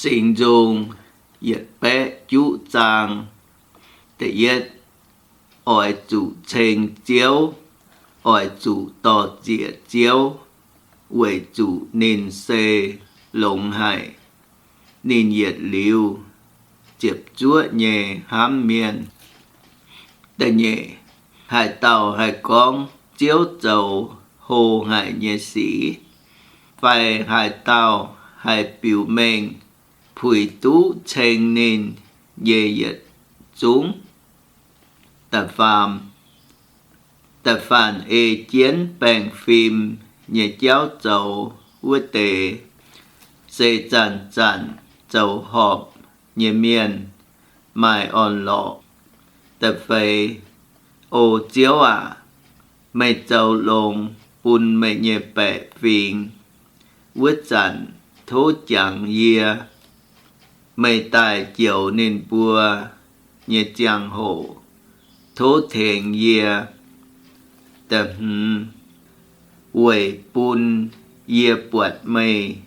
Singx Nzung yietc baeqv juqv zaang. Da'yietv, oix zuqc ceng Ziouv, oix zuqc dor-ziec Ziouv, weic zuqc ninh se longx haic. Ninh yietc liuz ziepc zuoqv nyei hnamv mienh. Da'nyeic, haaix dauh haih gorngv Ziouv zoux hlo haic nyei sic? Fai haaix dauh haih biux mengh puix duqv ceng ninh nyei yietc zungv? Da'faam, da'faanh ei jienv baengh fim nyei jauv zoux wuov deix, se zanc-zanc zoux horpc nyei mienh maaih orn-lorqc. Da'feix, O Ziouv aac, meih zoux longx bun meih nyei baeqc fingx, wuov zanc tov jangx yie. Meih daaih njoux ninh mbuo nyei ziangh hoc, tov tengx yie. Da'hmz, weic bun yie buatc meih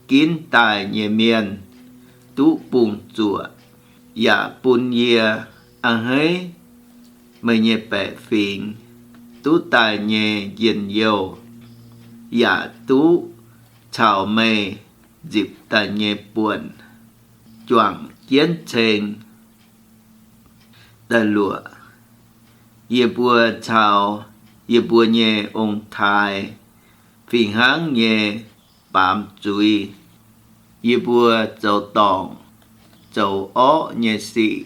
ginv daaih nyei mienh duqv bungx zuoqc, yaac bun yie, a'hneiv meih nyei baeqc fingx, duqv daaih nyei njien-youh, yaac duqv caux meih nzipc daaih nyei buonc juangc jienv ceng. Da'luoqc, yie mbuo caux yie mbuo nyei ong-taaix fih hnangv nyei baamz zuiz. Yie mbuo zoux dorngc, zoux orqv nyei sic.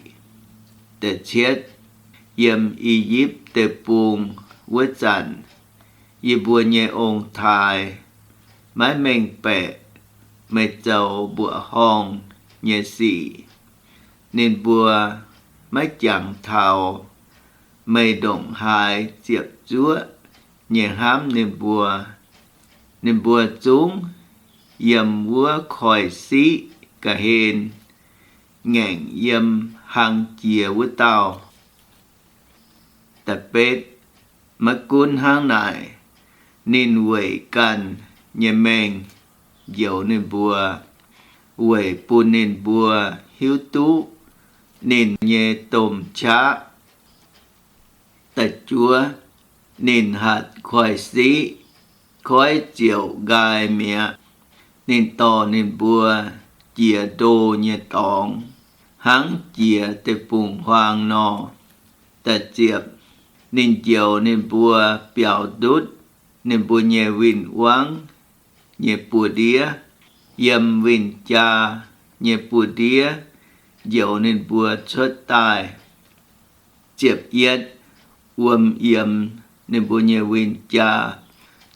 Da'cietv, yiem I^yipv Deic-Bung wuov zanc, yie mbuo nyei ong-taaix maiv mengh baeqc meih zoux mbuoqc horngh nyei sic. Ninh mbuo maiv jangx taux meih ndongc haaix ziepc zuoqv nyei hnamv ninh mbuo. Ninh mbuo zungv yiem wuov koiv-siqv ga'hlen ngaengc yiem hlang jiex wuov dauh. Da'betv, maiv gunv hnangv naaic, ninh weic ganh nyei mengh njoux ninh mbuo, weic bun ninh mbuo hiuv duqv ninh nyei domh qaqv. Da'juov, ninh hatc koiv-siqv, koiv ziouc nqaai mi'aqv. Ninh dorh ninh mbuo jiex ndo nyei dorngx, hnangv jiex deic-bung-huaang nor. Da'ziepc, ninh njoux ninh mbuo biaux ndutv ninh mbuo nyei win-wangv nyei buoz-ndiev, yiem win-jaa nyei buoz-ndiev njoux ninh mbuo cuotv daaih. Ziepc yietv, wuom yiemx ninh mbuo nyei win-jaa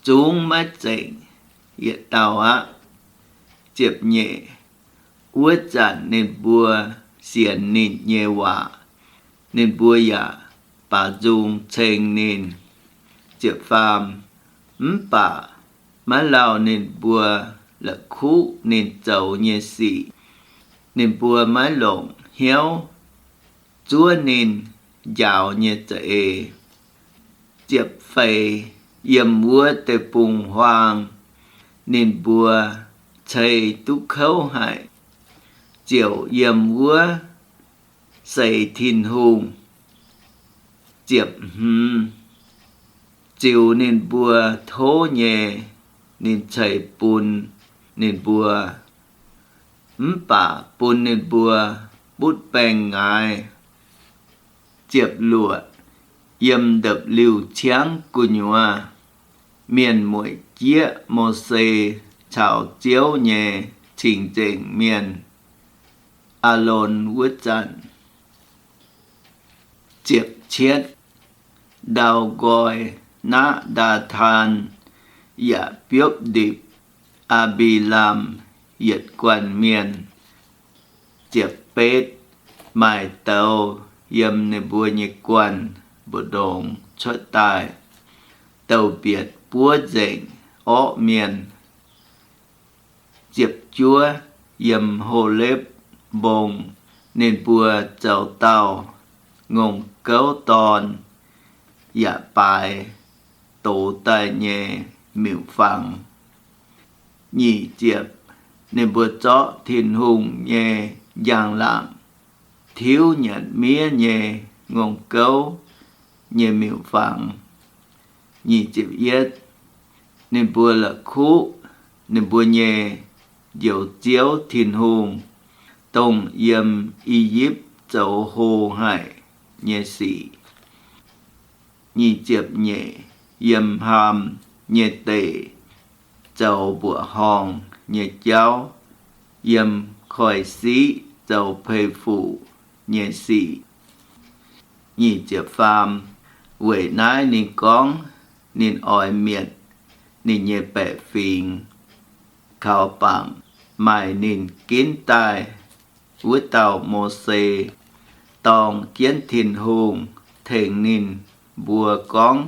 zungv maiv zengc yietc dauh aqv. Ziepc nyeic, wuov zanc ninh mbuo sienx ninh nyei waac, ninh mbuo yaac baaux nzung ceng ninh. Ziepc faam, mv baac maiv lauh ninh mbuo la'kuqv ninh zoux nyei sic. Ninh mbuo maiv longc hnyouv zuov ninh njaaux nyei za'eix. Ziepc feix, yiem wuov deic-bung-huaang ninh mbuo cei duqv kouv haic, ziouc yiem wuov seix Tin-Hungh. Ziepc hmz, ziux ninh mbuo tov nyei, ninh ceix bun ninh mbuo, mv baac bun ninh mbuo butv baengh ngaaix. Ziepc luoqc, yiem ndopv-liuh ciangv gu'nyuoz, mienh mueic jieqv Mose caux Ziouv nyei cing-nzengc mienh, Aalon wuov zanc. Ziepc cietv, ndau nqoi naqv Ndaa^taan yaac biopv ndipc Aa^mbi^lam yietc guanh mienh. Ziepc betv, maaic douz yiem ninh mbuo nyei guanh mbu'ndongx cuotv daaih, douh mbietc buov nzengc orqv mienh. Ziepc juov, yiem Holepv Mbong ninh mbuo zoux dauh ngongh gouv dorn yaac baaix doz daaih nyei miuc-fangx. Nyic ziepc, Ninh mbuo zorqv Tin-Hungh nyei njang-laangc tiuv nyanc miev nyei ngongh gouv nyei miuc-fangx. Nyic ziepc yietv, ninh mbuo la'kuqv ninh mbuo nyei Njoux Ziouv Tin-Hungh, dongh yiem I^yipv zoux hlo haic nyei sic. Nyic ziepc nyeic, yiem Haam nyei deic zoux mbuoqc horngh nyei jauv, yiem Koiv-Siqv zoux peix fuc nyei sic. Nyic ziepc faam, weic naaiv ninh gorngv ninh oix mietc ninh nyei baeqc fingx. Kaux bangc maaih ninh ginv daaih wuov dauh Mose, dorng jienv Tin-Hungh tengx ninh mbuo gorngv,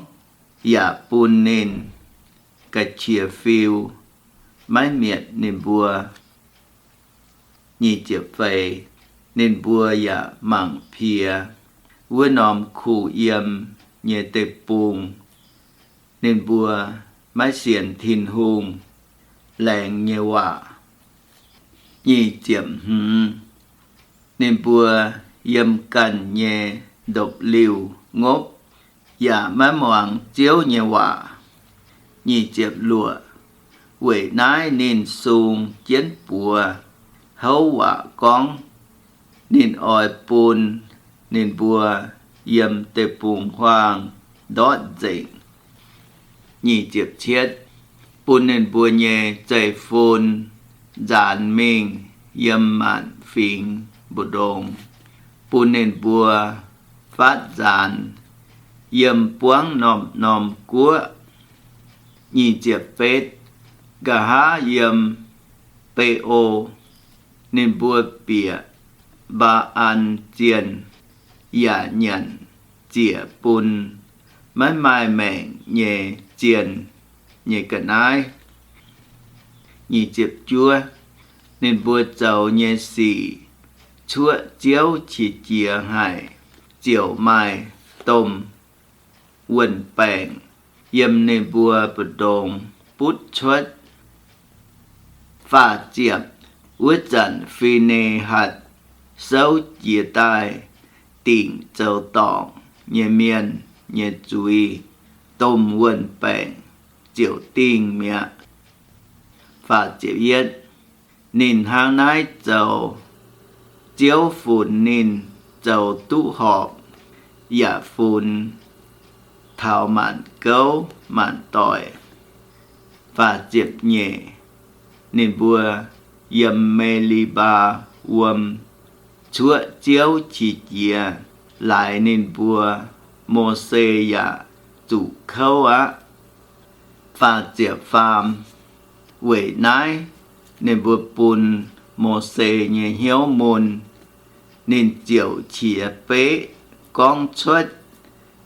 yaac bun ninh ga'qiex fiu, maiv mietc ninh mbuo. Nyic ziepc feix, ninh mbuo yaac mangc piex wuov norm kuh yiem nyei deic-bung. Ninh mbuo maiv sienx Tin-Hungh laengz nyei waac. Nyic ziepc hmz, ninh mbuo yiem ganh nyei ndopv-liuh ngopv, yaac maiv muangx Ziouv nyei waac. Nyic ziepc luoqc, weic naaiv ninh sung jienv buoz houv waac gorngv, ninh oix bun ninh mbuo yiem deic-bung-huaang ndortv nzengc. Nyic ziepc cietv, bun ninh mbuo nyei zeiv-fun nzaanx mingh yiem maanc fingx mbu'ndongx, bun ninh mbuo faatv nzaanx yiem buangv norm-norm guoqv. Nyic ziepc betv, nqa'haav yiem Be^o, ninh mbuo bieqc Mbaa^an zienh yaac nyanc ziec bun maiv maaih maengc nyei zienh nyei ga'naaiv. Nyic ziepc juov, ninh mbuo zoux nyei sic cuoqv Ziouv qiex jiez haic, ziouc maaih domh wuon-baengc yiem ninh mbuo mbu'ndongx butv cuotv. Faah ziepc, wuov zanc Fi^ne^hatc souv jiez daaih dingc zoux dorngc nyei mienh nyei zuiz, domh wuon-baengc ziouc dingh mi'aqv. Faah ziepc yietv, ninh hnangv naaiv zoux, Ziouv funx ninh zoux duqv horpc, yaac funx taux maanc gouv maanc doic. Faah ziepc nyeic, ninh mbuo yiem Me^li^mbaa Wuom cuoqv Ziouv qiex jiez laaix ninh mbuo, Mose yaac zuqc kouv aqv. Faah ziepc faam, weic naaiv ninh mbuo bun Mose nyei hnyouv mun, ninh ziouc qiex beqv gorngv cuotv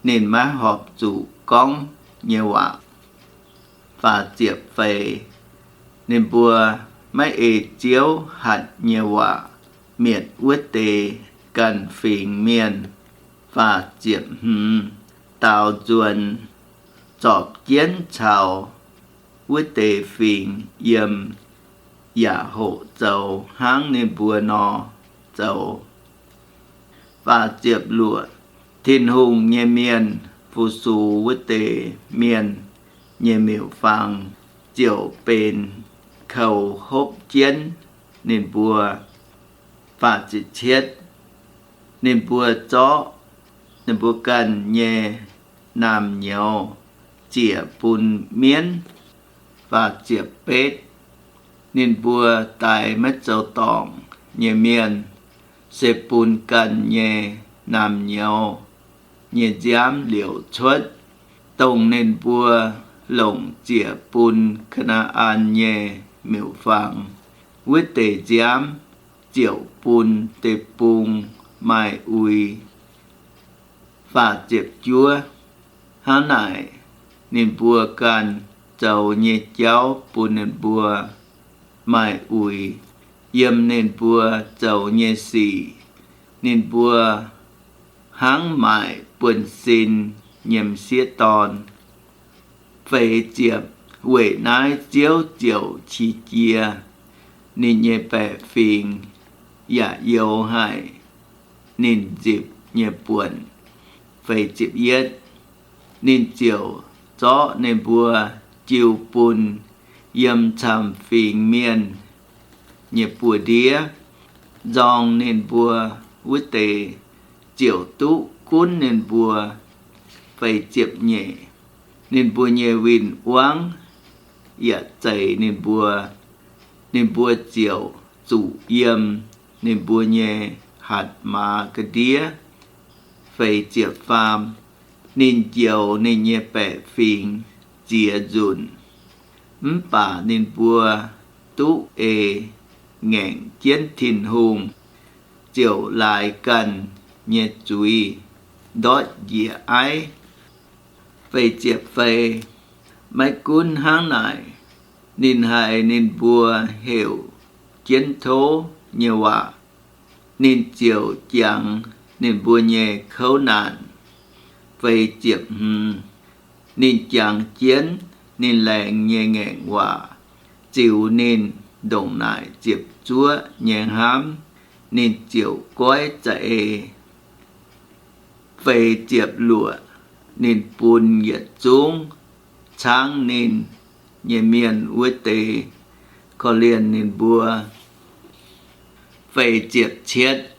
ninh maiv horpc zuqc gorngv nyei waac. Faah ziepc feix, ninh mbuo maiv ei Ziouv hatc nyei waac mietc wuov deix ganh fingx mienh. Faah ziepc hmz, daaux nzuonx zorpc jienv caux wuov deix fingx yiem, yaac hoqc zoux hnangv ninh mbuo nor zoux. Faah ziepc luoqc, Tin-Hungh nyei mienh fu-sux wuov deix mienh nyei miuc-fangx ziouc benx koux hopv jienv ninh mbuo. Faah ziepc cietv, ninh mbuo zorqv ninh mbuo ganh nyei naamh nyouz ziec bun mienv. Faah ziepc betv, ninh mbuo daix maiv zoux dorngc nyei mienh, se bun ganh nyei naamh nyouz nyei nziaamv liouc cuotv, dongh ninh mbuo longc ziec bun Kaa^naa^an nyei miuc-fangx. Wuov deix nziaamv ziouc bun deic-bung maaih uix. Faah ziepc juov, hnangv naaic, ninh mbuo ganh zoux nyei jauv bun ninh mbuo maaih uix. Yiem ninh mbuo zoux nyei sic, ninh mbuo hnangv maaic buonv-sin nyei m'sieqv dorn. Feix ziepc, weic naaiv Ziouv ziouc qiex jiez ninh nyei baeqc fingx yaac youx haic ninh nzipc nyei buonc. Feix ziepc yietv, ninh ziouc zorqv ninh mbuo jiu bun yiem camv-fingx mienh nyei buoz-ndiev nzorng ninh mbuo wuov deix ziouc duqv gunv ninh mbuo. Feix ziepc nyeic, ninh mbuo nyei win-wangv yaac zeix ninh mbuo. Ninh mbuo ziouc zuqc yiem ninh mbuo nyei hatc maaz ga'ndiev. Feix ziepc faam, ninh njoux ninh nyei baeqc fingx ziex nzunc, mv baac ninh mbuo duqv ei ngaengc jienv Tin-Hungh, ziouc laaix ganh nyei zuiz ndortv njiec aiv. Feix ziepc feix, maiv gunv hnangv naaic, ninh haiz ninh mbuo heuc jienv tov nyei waac, ninh ziouc jangx ninh mbuo nyei kouv naanc. Feix ziepc hmz, ninh jangx jienv ninh laengz nyei ngaengc waac ziux ninh ndongc naaic ziepc zuoqv nyei hnamv, ninh ziouc goiv za'eix. Feix ziepc luoqc, ninh bun yietc zungv caangv ninh nyei mienh wuov deix korv-lienh ninh mbuo. Feix ziepc cietv,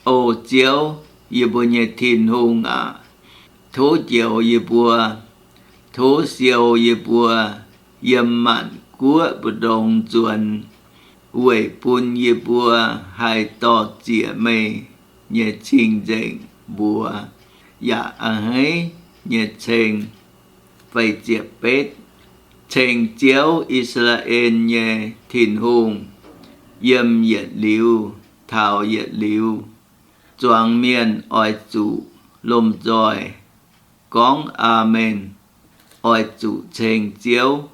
O Ziouv, yie mbuo nyei Tin-Hungh aac, tov njoux yie mbuo, tov siou yie mbuo yiem maanc guoqv mbu'ndongx nzuonx, weic bun yie mbuo haih dor-ziec meih nyei cing-nzengc mbuox yaac a'hneiv nyei ceng. Feix ziepc betv, ceng Ziouv, I^saa^laa^en nyei Tin-Hungh, yiem yietc liuz taux yietc liuz. Zuangx mienh oix zuqc lomh nzoih gorngv Aamen. Oix zuqc ceng Ziouv,